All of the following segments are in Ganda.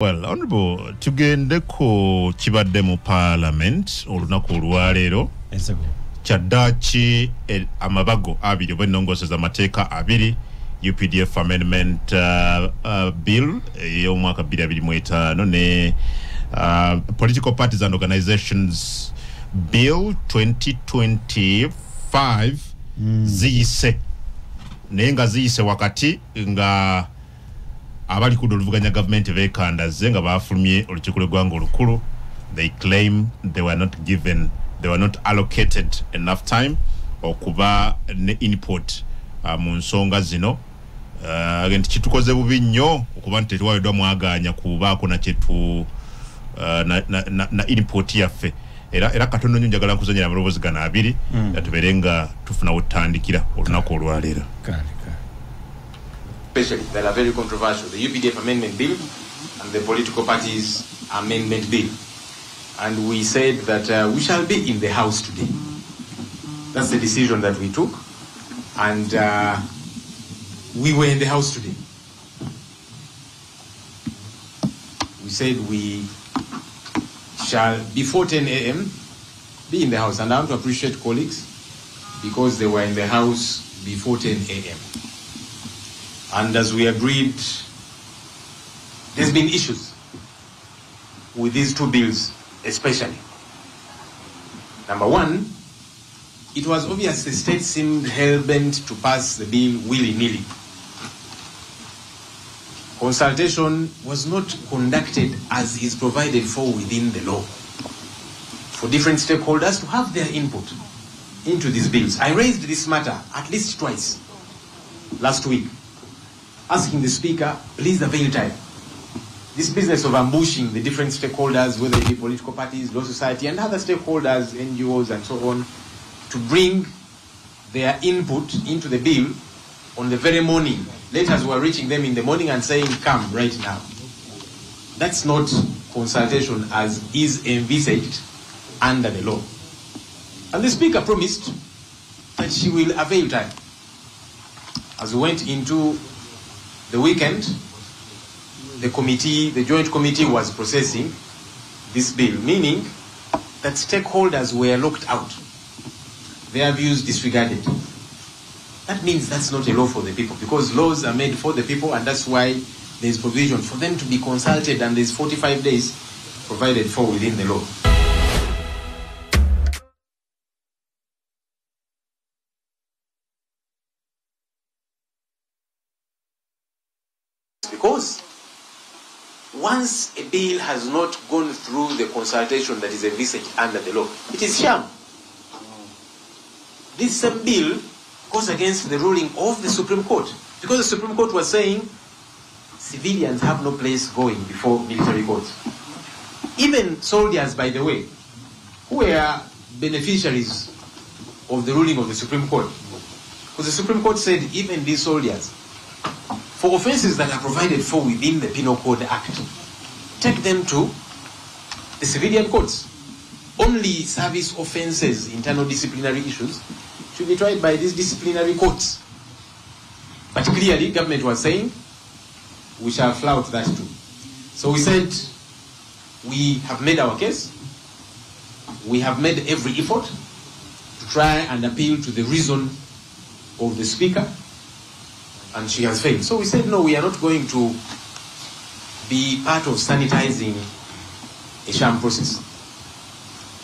Well, Honorable, tugende ku kibadde mu Parliament olunaku olwaleero. Kyaddaaki amabago abiri oba ennongoosereza amateeka abiri, UPDF Amendment Bill ey'omwaka 2025 ne Political Parties and Organizations Bill 2025 ziyise, naye nga ziyise wakati nga abali ku oluvuganya gavumenti beekandaze nga bafulumye olukiiko lw'eggwanga olukulu. They claim they were not given, they were not allocated enough time okuba ne input mu nsonga zino. Nti kitukoze bubi nnyo okuba nti tetuwaweddwa mwagaanya kubaako nakyetu na input yaffe. Era katono nnyo njagala nkuzanyira amaloboozi gano abiri tubeere nga tufuna wetutandikira olunaku olwaleero. Especially that are very controversial, the UPDF Amendment Bill and the Political Parties Amendment Bill. And we said that we shall be in the House today. That's the decision that we took. And we were in the House today. We said we shall, before 10 a.m., be in the House. And I want to appreciate colleagues because they were in the House before 10 a.m. And as we agreed, there's been issues with these two bills, especially. Number one, it was obvious the state seemed hell-bent to pass the bill willy-nilly. Consultation was not conducted as is provided for within the law, for different stakeholders to have their input into these bills. I raised this matter at least twice last week, asking the Speaker, please avail time. This business of ambushing the different stakeholders, whether it be political parties, law society, and other stakeholders, NGOs, and so on, to bring their input into the bill on the very morning. Letters were reaching them in the morning and saying, come right now. That's not consultation as is envisaged under the law. And the Speaker promised that she will avail time. As we went into the weekend, the committee, the joint committee was processing this bill, meaning that stakeholders were locked out, their views disregarded. That means that's not a law for the people, because laws are made for the people, and that's why there's provision for them to be consulted, and there's 45 days provided for within the law. Because once a bill has not gone through the consultation that is envisaged under the law, it is sham. This same bill goes against the ruling of the Supreme Court, because the Supreme Court was saying civilians have no place going before military courts. Even soldiers, by the way, who were beneficiaries of the ruling of the Supreme Court, because the Supreme Court said even these soldiers, for offenses that are provided for within the Penal Code Act, take them to the civilian courts. Only service offenses, internal disciplinary issues, should be tried by these disciplinary courts. But clearly, government was saying, we shall flout that too. So we said, we have made our case. We have made every effort to try and appeal to the reason of the Speaker, and she has failed. So we said, no, we are not going to be part of sanitizing a sham process.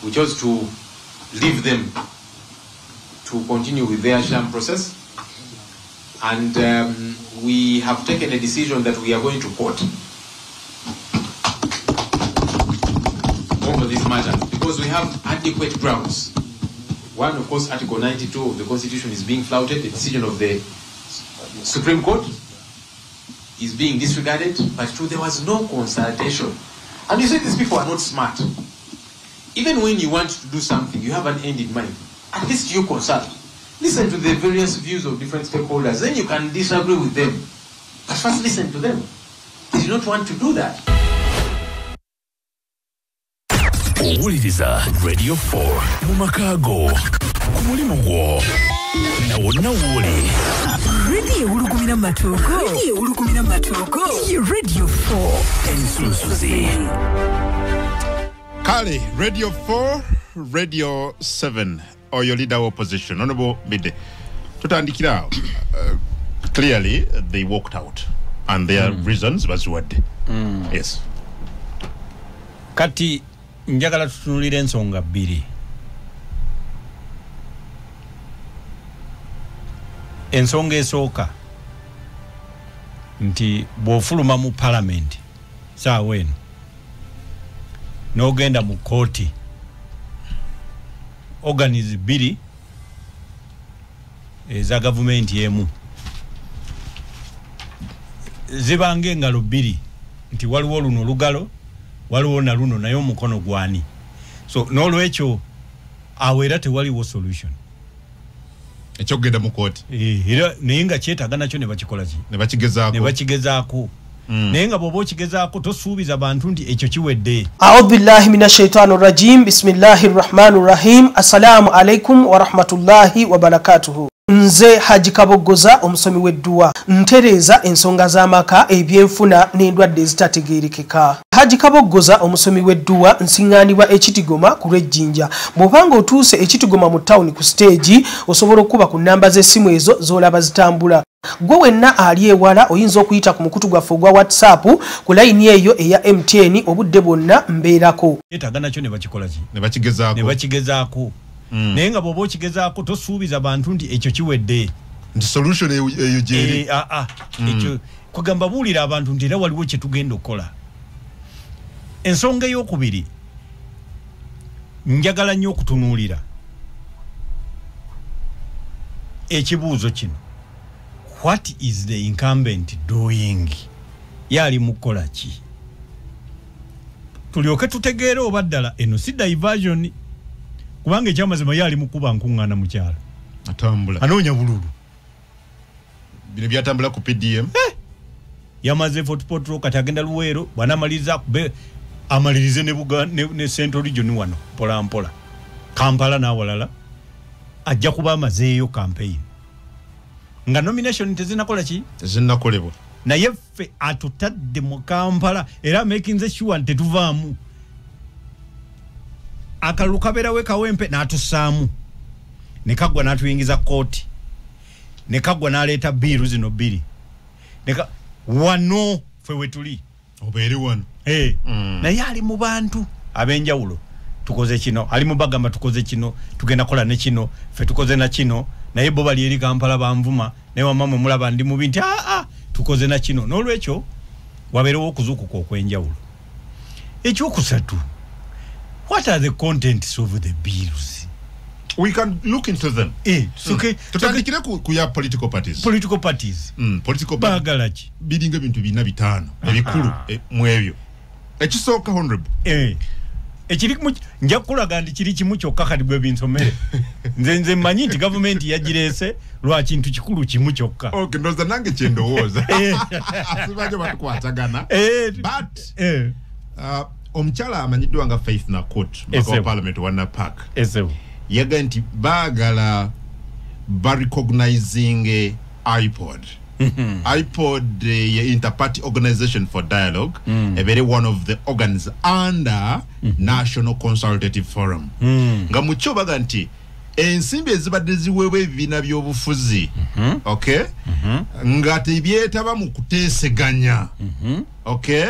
We chose to leave them to continue with their sham process. And we have taken a decision that we are going to court over this matter, because we have adequate grounds. One, of course, Article 92 of the Constitution is being flouted. The decision of the Supreme Court is being disregarded, but two, there was no consultation. And you see, these people are not smart. Even when you want to do something, you have an end in mind. At least you consult. Listen to the various views of different stakeholders. Then you can disagree with them. But first listen to them. They do not want to do that. Owuliriza Radio 4 mu maka go, ku mulimu gwo, na wonna w'oli. Radio Ulugumira Matugo. Radio Ulugumira Matugo. Radio 4 Ensunsuzi. Kale, Radio 4, Radio 7, or your leader of opposition, Honorable Mbidde. Tutandikira, clearly they walked out and their reasons baziwadde. Yes. Kati njagala tutunulire ensonga bbiri. Ensonga esooka nti bw'ofuluma mu parliament saawa eno n'ogenda mu kooti, organs bbiri eza gavumenti emu zibanga engalo bbiri, nti waliwo luno olugalo, waliwo na luno, naye omukono gwani. So n'olwekyo awo era tewaliwo solution ekyokugenda mu kooti. Era naye nga kyetaaga nakyo ne bakikola ki? Ne bakigezaako. Ne bakigezaako. Naye nga bw'oba okigezaako tosuubiza bantu nti ekyo kiwedde. A'udhu billahi minash shaitani rajim. Bismillahir rahmanir rahim. Assalamu alaikum wa rahmatullahi wa barakatuhu. Nze Haji Kabogoza omusomi w'edduwa, ntereeza ensonga z'amaka, ebyenfuna n'endwadde ezitategeerekeka. Haji Kabogoza omusomi w'edduwa nsiŋŋaanibwa Ekitigoma ku lw'Ejjinja. Bw'obanga otuuse Ekitigoma mu tawuni ku siteegi, osobola okuba ku nnamba z'essimu ezo z'olaba zitambula. Gwe wenna ali ewala oyinza okuyita ku mukutu gwaffe ogwa WhatsApp ku layini eyo eya MTN obudde bwonna mbeerako. Yeetaaga nakyo ne bakikola ki? Ne bakigezaako. Ne bakigezaako. Naye nga bw'oba okigezaako tosuubiza bantu nti ekyo kiwedde. Nti solution eyo gyeri. Ekyo kugamba buulira abantu nti era waliwo kye tugenda okukola. Ensonga ey'okubiri njagala nnyo okutunuulira ekibuuzo kino. What is the incumbent doing? Yali mukola ki? Tulyoke tutegeere oba ddala eno si diversion, kubanga ekyamazima yali mukuba nkuŋŋaana mu kyalo. Atambula. Anoonya bululu. Bino byatambula ku PDM. Yamaze Fort Portal kati agenda Luweero, bw'anaamaliriza amalirize ne Buga ne Central Region wano mpola mpola. Kampala n'awalala ajja kuba amazeeyo campaign. Nga nomination tezinakola ki? Tezinakolebwa. Naye ffe atutadde mu Kampala era making sure nti tetuvaamu. Akalulu kabeerawo Kawempe n'atusaamu, ne kaggwa n'atuyingiza kooti, ne kaggwa n'aleeta biiru zino bbiri, wano ffe we tuli obeere wano. Naye ali mu bantu ab'enjawulo, tukoze kino, ali mu bagamba tukoze kino, tugenda kola ne kino, ffe tukoze na kino, naye bo bali eri Kampala banvuma, naye wamma mulaba ndi mubi nti tukoze na kino. N'olwekyo wabeerewo okuzuukuka okw'enjawulo. Ekyokusatu, what are the contents of the bills? We can look into them. Tutandikire ku ya political parties. Political parties. Political baagala ki? Biringa ebintu bina bitaano ebikulu mu ebyo. Ekisooka honorable. Ekiri nja kukulaga nti kiri kimu kyokka kati gwe binsomere. Nze mmanyi nti gavumenti yagireese lwa kintu kikulu kimu kyokka. Okay, ndowooza nange kye ndowooza. Sibajo batukwatagana. But omukyala amanyiddwa nga Faith Nakot, member wa parliament wa Napak, yagambye nti baagala barecognizing IPOD. IPOD, the Interparty Organization for Dialogue, ebeere one of the organs under National Consultative Forum. Nga mukyo baga nti ensimbi ezibadde ziweebwa ebibiina by'obufuzi, okay, nga tebyetaba mu kuteeseganya, okay,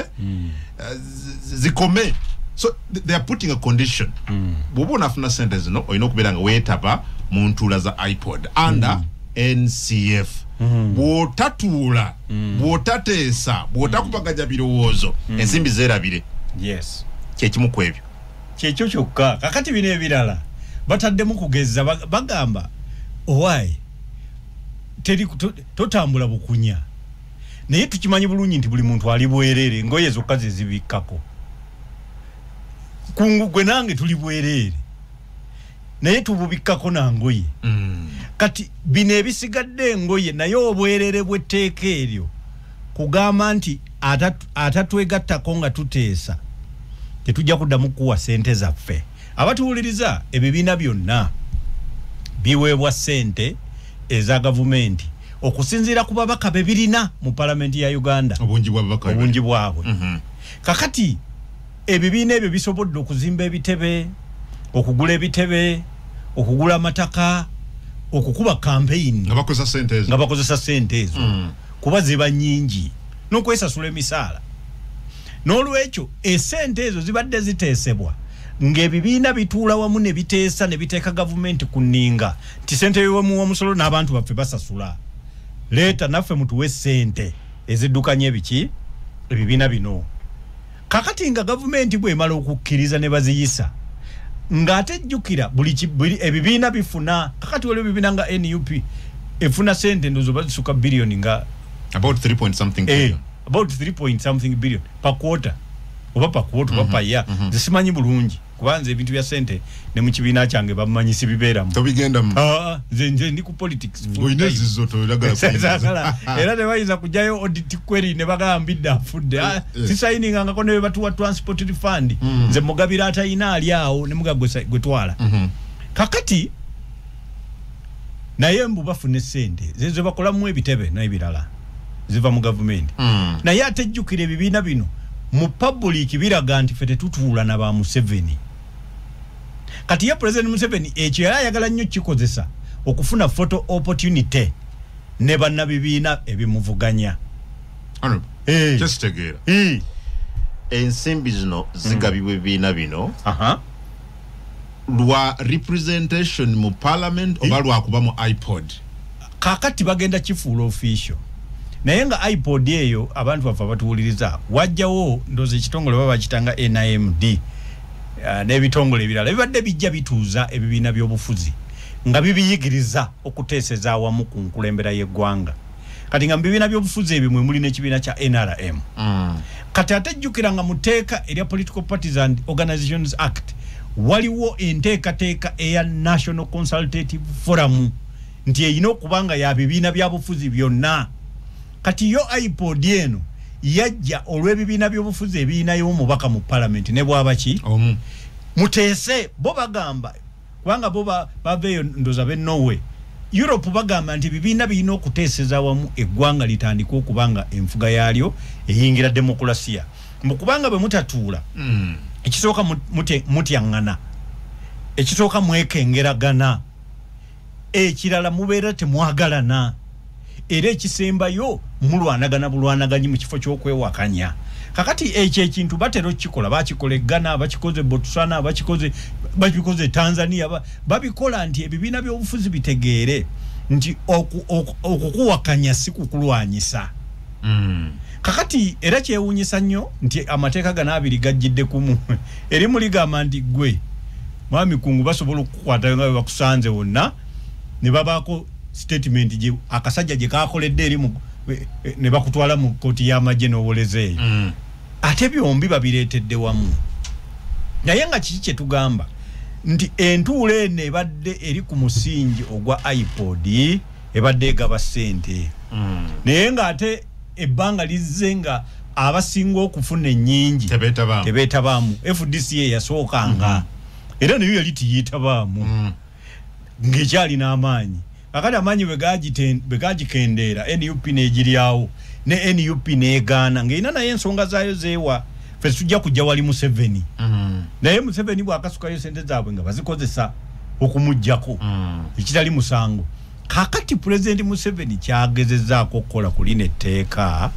zikome. So they are putting a condition. Bw'oba onaafuna sente zino olina okubeera nga weetaba mu ntuula za IPOD under NCF. Bw'otatuula, bw'otateesa, bw'otakubaganya birowoozo, ensimbi zeerabire. Yes. Kyekimu ku ebyo. Kyekyo kyokka. Kakati bino ebirala bataddemu kugeza, bagamba owaayi teri totambula bukunya, naye tukimanyi bulungi nti buli muntu ali bwereere, engoye zokka ze zibikkako. Kungu gwe nange tuli bwereere, naye tububikkako na ngoye. Kati bino ebisigadde engoye, naye obwerere bw'etteeka eryo kugamba nti atatwegattako nga tuteesa tetujja kuddamu kuwa ssente zaffe. Abatuwuliriza, ebibiina byonna biweebwa ssente eza gavumenti Okusinziira ku babaka be birina mu palamenti ya Uganda, obungi bwabwe. Kakati ebibiina ebyo bisobodde okuzimba ebitebe, okugula ebitebe, okugula amataka, okukuba campaign nga bakozesa sente ezo kuba ziba nnyingi n'okwesasula emisaala. N'olwekyo esente ezo zibadde ziteesebwa ng'ebibiina bituula wamu ne biteesa ne biteeka gavumenti ku nninga nti sente y'omuwa omusolo n'abantu baffe basasula, leeta naffe mutuwe sente eziddukanya ebiki ebibiina bino. Kakati nga gavumenti bw'emala okukkiriza ne baziyisa, ng'ate jjukira buli ebibiina bifuna. Kakati waliwo ebibiina nga NUP efuna sente ndozo bazisuka biliyoni nga about 3 point something billion. About 3 point something billion per quarter oba per quarter oba per year. Nze simanyi bulungi kubanze ebintu bya sente ne mu kibiina kyange bamanyi sibibeeramu. Tobigendamu. Nze ndi ku politics. Olina ezizo toyagala. Era tebayinza kujjayo audit query ne bagamba mbidde afudde. Sisayiningangako ne batuwa transport fund. Nze mugabira atayina ali awo ne muga gwe twala. Kakati naye mbu bafune sente zezo bakolamu ebitebe n'ebirala ziva mu gavumenti. Naye ate jjukira ebibiina bino mu public biraga nti ffe tetutuula na ba Museveni. Kati ye President Museveni ekyo yali ayagala nnyo kikozesa okufuna photo opportunity ne bannabibiina ebimuvuganya. Kyekitegeera. Ensimbi zino zigabibwa ebibiina bino lwa representation mu parliament oba lwakuba mu iPod? Kakati bagenda kifuula official. Naye nga iPod eyo abantu baffe abatuwuliriza wajjawo ndoza ekitongole baba bakitanga NIMD n'ebitongole ebirala bibadde bijja bituuza ebibiina by'obufuzi nga bibiyigiriza okuteeseza awamu ku nkulembera y'eggwanga. Kati nga mu bibiina by'obufuzi ebyo mwe muli n'ekibiina kya NRM. Kati ate jjukira nga mu tteeka erya Political Parties and Organizations Act waliwo enteekateeka eya National Consultative Forum nti erina okuba nga ya bibiina bya bufuzi byonna. Kati yo iPod eno yajja olw'ebibiina by'obufuzi ebirinayo omubaka mu palamenti ne bwaba ki muteese. Bo bagamba kubanga bo baveeyo ndoza b'e Norway, Europe, bagamba nti ebibiina birina okuteeseza wamu eggwanga litandike okuba nga enfuga yaalyo eyingira demokulasiya. Mu kubanga bwe mutatuula, ekisooka mutyaŋŋana, ekisooka mwekengeragana, ekirala mubeera temwagalana, era ekisembayo mulwanagana bulwanaganyi mu kifo ky'okwewakanya. Kakati ekyo ekintu batera okukikola, bakikola e Ghana, bakikoze Botswana, babikoze Tanzania, babikola nti ebibiina by'obufuzi bitegeere nti okukuwakanya si kukulwanyisa. Kakati era kyewuunyisa nnyo nti amateeka gano abiri gajjidde kumu. Erimu ligamba nti gwe mwami Kungu basobola okukukwata nga bwe bakusanze wonna ne babaako statement gye akasajja gye kakoledde eri ne bakutwala mu kkooti y'amagye n'owoleza eyo. Ate byombi babireetedde wamu. Naye nga kiki kye tugamba nti entuula eno ebadde eri ku musingi ogwa iPod ebadde egaba ssente. Naye ng'ate ebbanga lizze nga abasinga okufuna ennyingi tebeetabaamu. FDC yasookanga era nayo yali tiyeetabaamu ng'ekyalina amaanyi. Kakati amaanyi bwe gagikendeera NUP n'egiryawo ne NUP n'egaana ng'erina naye ensonga zaayo zeewa ffe tujja kujja wali Museveni. Naye Museveni bw'akasukayo sente zaabwe nga bazikozesa okumuggyako ekitali musango. Kakati Pulezidenti Museveni kyagezezzaako okukola ku lino etteeka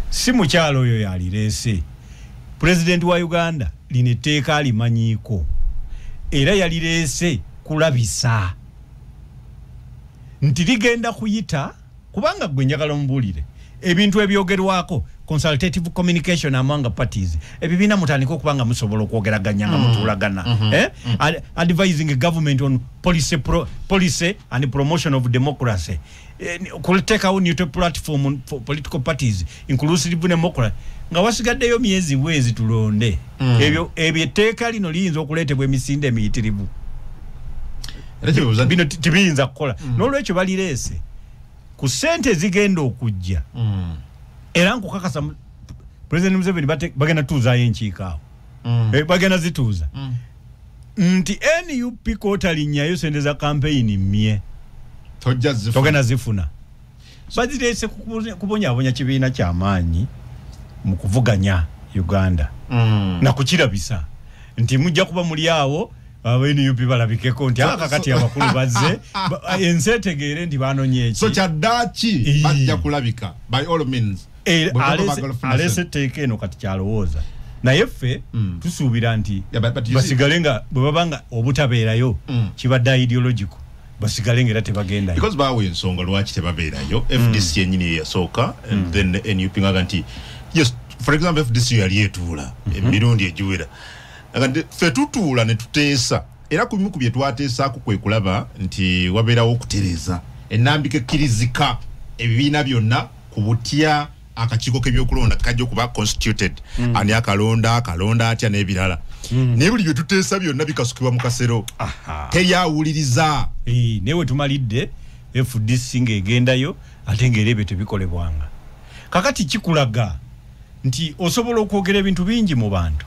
si mukyalo oyo yalireese. Pulezidenti wa Uganda lino etteeka alimanyiiko era yalireese kulabisa nti ligenda kuyita, kubanga gwe njagala omubuulire ebintu ebyogerwako consultative communication among parties, ebibiina mutandike okuba nga musobola okwogeraganya nga mutuulagana, advising government on policy and promotion of democracy, kuteekawo neutral platform for political parties, inclusive democracy, nga wasigaddeyo myezi bwezi tulonde. Ebyo etteeka lino liyinza okuleetebwa emisinde emiyitirivu. Bino tibiyinza kukola. N'olwekyo balireese ku ssente ezigenda okujja. Era nkukakasa President Museveni bagenda tuuzaayo enkiiko awo. Bagenda zituuza. Nti NUP k'otalinnyayo ssente za campaign mmye. Togenda zifuna. Bazireese kubonyaabonya kibiina kyamaanyi mu kuvuganya Uganda. Nakukirabisa nti mujja kuba muli awo aba NUP balabikeko nti akakati abakulu bazze, ensi etegeere nti banonye eki. So kyaddaaki bajja kulabika by all means. Alese etteeka eno kati kyalowooza, naye ffe tusuubira nti basigale nga bwe baba nga obutabeerayo kibadde ideological, basigale nga era tebagendayo. Because bawe ensonga lwaki tebabeerayo. FDC yennyini yasooka and then NUP ngaga nti yes, for example FDC yali etuula emirundi egiwera, ffe tutuula ne tuteesa, era ku bimu ku bye twateesaako kwe kulaba nti wabeerawo okutereeza ennambika ekkirizika ebibiina byonna ku butya akakiiko k'ebyokulonda kajja okuba constituted, ani akalonda, akalonda atya n'ebirala. Naye buli bye tuteesa byonna bikasukibwa mu kasero, teryawuliriza. Naye we tumalidde FDC ng'egendayo ate ng'era ebyo tebikolebwanga. Kakati kikulaga nti osobola okwogera ebintu bingi mu bantu,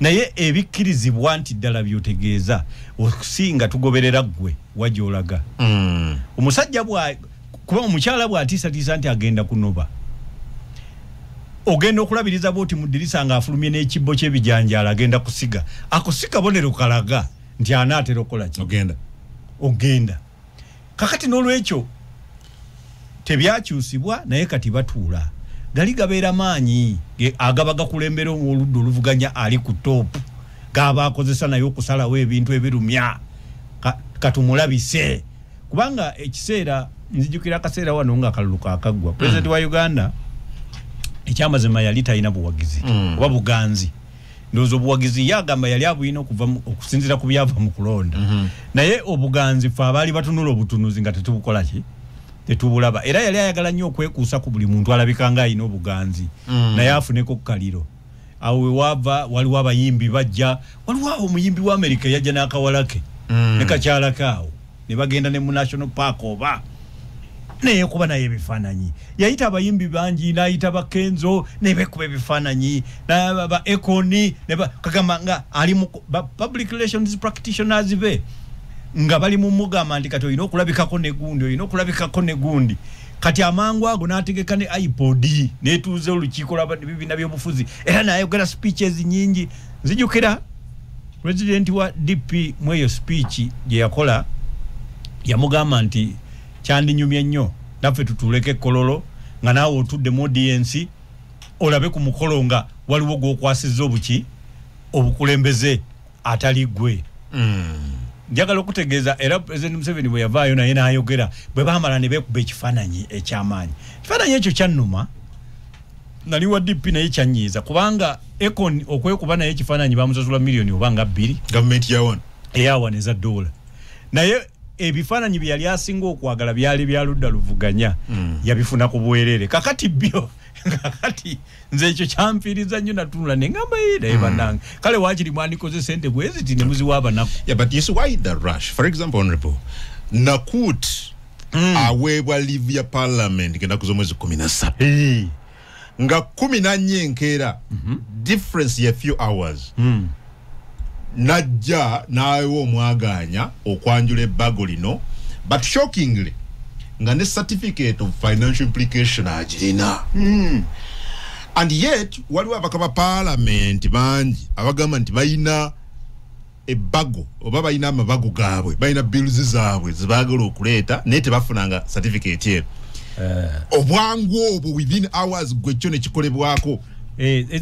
naye ebikkirizibwa nti ddala byotegeeza okusinga tugoberera ggwe wajolaga. Omusajja kuba omukyala bw'atiisatiisa nti agenda kunoba, ogenda okulabiriza bw'oti mu ddirisa ng'afulumye n'ekibbo ky'ebijanjaalo agenda kusiga, ako si kabonero kalaga nti anaatera okukola ki? Ogenda. Kakati n'olwekyo tebyakyusibwa, naye kati batuula gali gabeera maanyi agaba gakulembera oludda oluvuganya ali ku top, gaba akozesa naye okusalawo ebintu ebirumya katumulabise. Kubanga ekiseera nzijukira akaseera wano nga akalulu kaakaggwa, pulezidenti wa Uganda ekyamazima yali talina buwagizi oba buganzi. Ndowooza obuwagizi yagamba yali abulina okuva okusinziira ku byava mu kulonda, naye obuganzi ffe abaali batunula obutunuzi nga tetubukola ki, tetubulaba. Era yali ayagala nnyo okwekuusa ku buli muntu alabika nga alina obuganzi, naye afuneko kukaliro. Awo wewaava waliwo abayimbi bajja, waliwo awo omuyimbi wa Amerika yajja n'akawala ke ne kakyala ke awo ne bagenda ne mu National Park oba naye kuba naye ebifaananyi. Yayita abayimbi bangi, n'ayita Bakenzo ne beekuba ebifaananyi, ba Akon, kagamba nga ali mu public relations practitioners be nga bali mu mugamba nti kati olina okulabikako ne gundi, olina okulabikako ne gundi. Kati amangu ago n'ategeka ne iPod n'etuuza olukiiko lw'ebibiina by'obufuzi, era n'ayogera speeches nnyingi. Nzijukira pulezidenti wa DP mu eyo speech gye yakola yamugamba nti kyandinyumye nnyo naffe tutuuleko ekkololo nga naawe otudde mu audience olabe ku mukolo nga waliwo gw'okwasizza obuki obukulembeze atali ggwe. Njagala okutegeeza era President Museveni bwe yavaayo naye n'ayogera, bwe baamala ne beekuba ekifaananyi eky'amaanyi. Ekifaananyi ekyo kyannuma, nali wa DP naye kyannyiiza, kubanga Akon okwekuba naye ekifaananyi bamusasula miliyoni oba nga 2, gavumenti yawana eyawana eza dola, naye ebifaananyi bye yali asinga okwagala byali bya ludda luvuganya, yabifuna ku bwerere. Kakati byo kakati nze ekyo kyamfiiriza nnyo, natunula ne ngamba naye bannange, kale waakiri mwandikoze ssente bwe ziti ne muziwa abanaku. Yeah, but you see why the rush? For example, honorable Nakut aweebwa leave ya parliament ng'ennaku z'omwezi 13, nga 14 enkeera, difference ya few hours, najja n'awewa omwagaanya okwanjula ebbago lino, but shockingly nga ne certificate of financial implication agirina. And yet waliwo ababaka ba parliament bangi abagamba nti balina ebbago oba balina amabago gaabwe, balina bills zaabwe zebaagala okuleeta, naye tebafunanga certificate eno. Obwangu obwo within hours gwe kyo ne kikolebwako.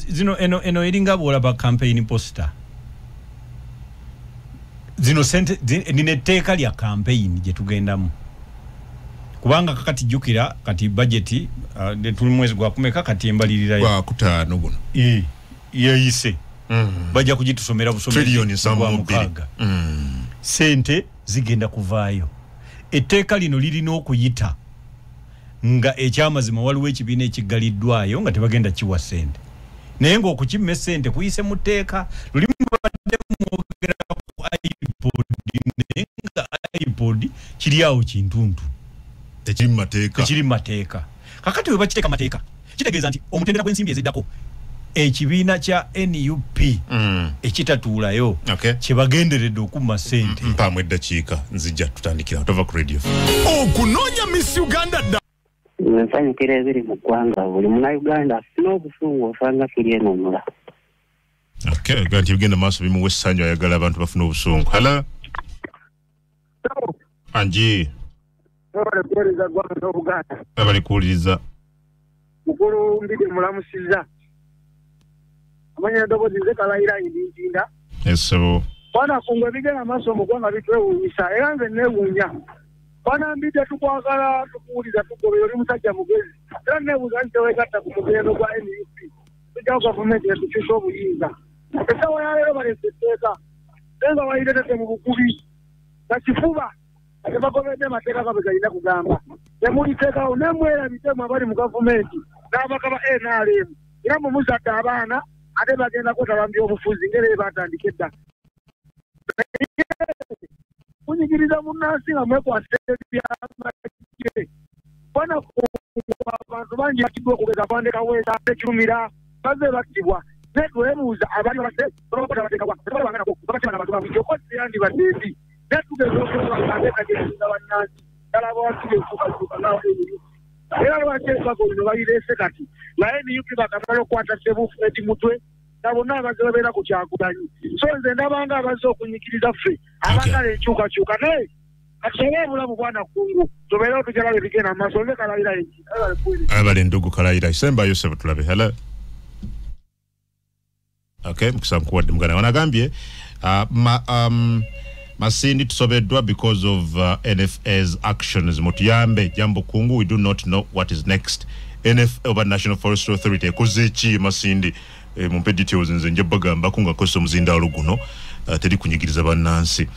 Zino eno eringa bw'olaba campaign poster. Zino sente nina etteeka lya campaign gye tugendamu, kubanga kakati jjukira kati budget tuli mwezi gwa kumeka kati embalirira gwa 5 guno yeyise, bajja kugitusomera busomero trillion 72. Sente zigenda kuvaayo. Etteeka lino lirina okuyita nga ekyamazima waliwo ekibiina ekiggaliddwayo nga tebagenda kiwa sente, naye ng'okukimma essente kuyise mu tteeka. Luli mubadde mwogera ku iPod, naye nga iPod kiri awo kintuntu, tekiri mu mateeka, tekiri mu mateeka. Kakati we bakiteeka mu mateeka kitegeeza nti omutendera gw'ensimbi eziddako ekibiina kya NUP ekitatuulayo kyebagenderedde okumma ssente. Mpaamu eddakiika nzijja tutandikira tova ku radio. Okunoonya Miss Uganda. Nze nsanyukira ebiri mu ggwanga buli munnayuganda afuna obusungu osanga tuli enunula. Okay, ganti bigenda maaso bimuwa essanyu, ayagala abantu bafune obusungu. Hello. Anji. Abali kuwuliriza. Mukulu Mbidde mulamusizza. Amanya eddoboozi nze Kalayira Ntinda. Esebo. Bwana Kungu ebigenda maaso mu ggwanga bitwewuunyisa era nze neewuunya. Bwana Mbidde tukwagala tukuwuliza tugobera oli musajja mugezi. Era neebuuza nti teweegatta ku mugendo gwa NUP. Tujjawo gavumenti etukyusa obuyinza. Essaawa ya leero baleese etteeka. Naye nga balireetedde mu bugubi. Na kifuba. Ate bagobedde amateeka gaabwe galina kugamba. Temuliteekawo nemwerabidde abali mu gavumenti n'abaka ba NRM. Era mwe muzadde abaana ate bagenda kwetaba mu byobufuzi ng'era batandika edda. Munyigiriza munnansi nga mwekwasa ebyamagye. Bwana Kungu abantu bangi bakiddwa okugeza Afande Kaweesa, Kirumira, bazze battibwa. Naye twebuuza abali babadde babakwata bateekabwa, tebalwanganako, babatema n'abantu ba bulijjo, kooti teyandibadde mbi. Naye tugeza okulaba ng'ateekateeka bannansi ddala abawakira enkyukakyuka nga NUP. Era lwaki embaga lino bayireese kati nga NUP bakamala okukwata Ssebuufu Eddie Mutwe na bonna abazze babeera ku Kyagulanyi. So nze ndabanga abazze okunyikiriza ffe abaagala enkyukakyuka, naye katusobe obulamu Bwana Kungu tubeerewo tujalaba ebigenda mu maaso. Nze Kalayira Ntinda. Abali ndugu Kalayira sembayo sebo tulabe. Hello. Okay, mukisa nkuwadde muganda wanagambye Masindi tusobeddwa because of NFA's actions. Mutuyambe jambo Kungu, we do not know what is next. NFA oba National Forestry Authority ekoze ki Masindi? Mumpe details nze nja bagambako nga akozesa omuzindaalo guno teri kunyigiriza bannansi.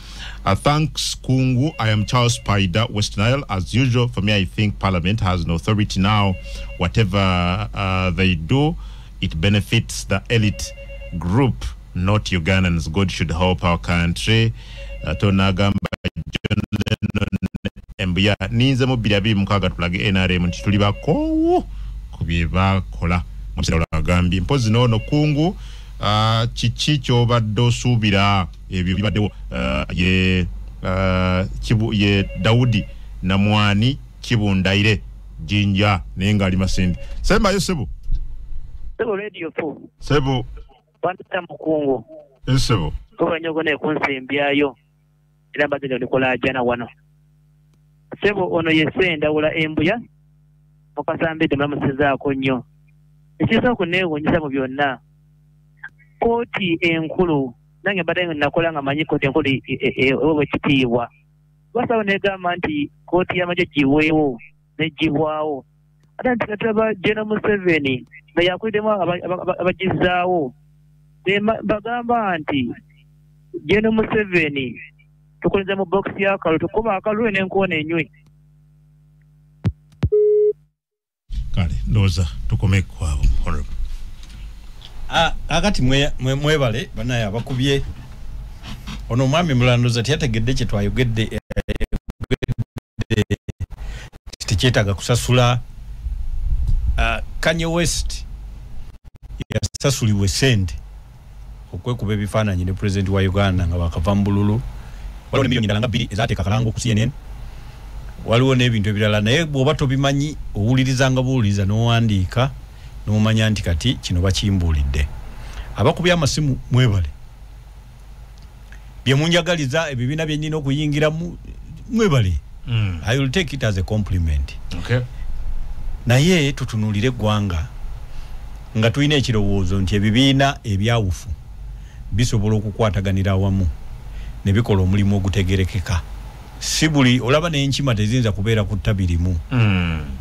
Thanks Kungu, I am Charles Spider, West Nile. As usual, for me I think Parliament has no authority now. Whatever they do, it benefits the elite group, not Ugandans. God should help our country. Tonagamba John Lennon Embuya ninze mu 2026 tulage NRM nti tuli bakoowu ku bye bakola. Musirala agambye mpozi noono Kungu, kiki ky'obadde osuubira ebyo bibaddewo? Ye Daudi Namwani Kibundaire Jinja naye ng'ali Masindi. Sembayo sebo. Sebo Radio 4. Sebo. Bwana Mukungu. Sebo. Kuba nyogo ne kunsembyayo era mbadde ndikola jana wano. Sebo ono yese ndawula Embuya mukasambidde mulamusizaako nnyo. Ekisobola kunneewuunyisa mu byonna, kooti enkulu nange mbadde nakola nga manyi kooti enkulu eweebwa ekitiibwa. Basaba negamba nti kooti y'amagye giweewo negibwawo. Ate nti tulaba General Museveni nga yakuliddemu abagizaawo. Bagamba nti General Museveni tukoleza mu bokisi y'akalulu, tukuba akalulu n'enkoona enywe. Kale ndowooza tukome kwabo honorable. Akati mwebale banaye abakubye. Ono omwami Mulanduza teyategedde kye twayogedde, tekyetaaga kusasula. Kanye West yasasulibwa essente okwekuba ebifaananyi ne pulezidenti wa Uganda nga bakava mu bululu. Waliwo ne miliyoni endala nga 2 ezaateeka akalango ku CNN. Waliwo n'ebintu ebirala, naye bw'oba tobimanyi owulirizanga buwuliriza n'owandiika n'omanya nti kati kino bakimbuulidde. Abakubye amasimu mwebale, bye munjagaliza ebibiina bye nnina okuyingiramu mwebale. I will take it as a compliment. Okay. Naye tutunuulire eggwanga nga tulina ekirowoozo nti ebibiina ebyawufu bisobola okukwataganira awamu ne bikola omulimu ogutegerekeka. Si buli olaba n'enkima teziyinza kubeera ku ttabi limu.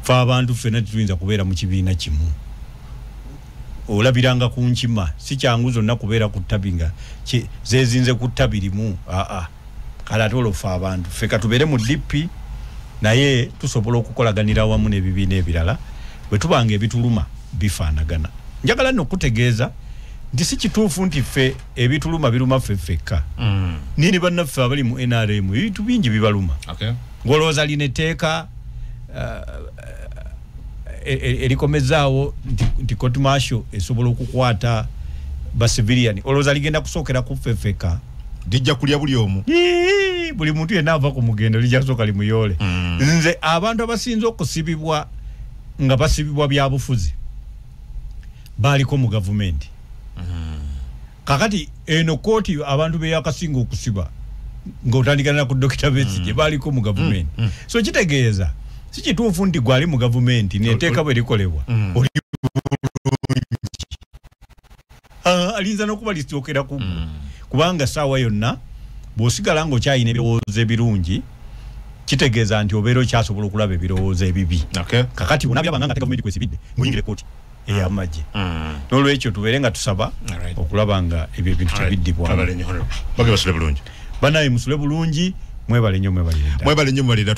Ffe abantu ffenna tetuyinza kubeera mu kibiina kimu. Olabiranga ku nkima, si kyangu zonna kubeera ku ttabi nga zeezinze ku ttabi limu. Kale ate olwo ffe abantu ffe katubeere mu DP, naye tusobola okukolaganira awamu n'ebibiina ebirala bwe tubanga ebituluma bifaanagana. Njagala nno okutegeeza nti si kituufu nti ffe ebituluma biruma ffe ffekka. Nini bannaffe abali mu NRM ebintu bingi bibaluma. Okay. Ng'olowooza lino etteeka erikomezaawo nti court martial esobola okukwata ba civilian, olowooza ligenda kusookera ku ffe ffekka? Lijja kulya buli omu. Buli muntu yenna ava ku mugendo lijja kusooka limuyoole. Nze abantu abasinze okusibibwa nga basibibwa byabufuzi baliko mu gavumenti. Kakati eno kooti abantu be yakasinga okusiba ng'otandikana ku Dr. Besigye baliko mu gavumenti. So kitegeeza si kituufu nti gwali mu gavumenti neteeka bwe likolebwa oli bulungi, alinza n'okuba lisookera ku ggwe, kubanga ssaawa yonna bw'osigala ng'okyayina ebirowoozo ebirungi kitegeeza nti obeera okyasobola okulaba ebirowoozo ebibi. Kakati bw'onabyabanga nga gavumenti kwesibidde ng'oyingira ekkooti ey'amagye. N'olwekyo tubeere nga tusaba okulaba nga ebyo ebintu tebiddibwamu. Bage basule bulungi. Banaye musule bulungi, mwebale nnyo, mwebalire ddala. Mwebale nnyo, mwebalire.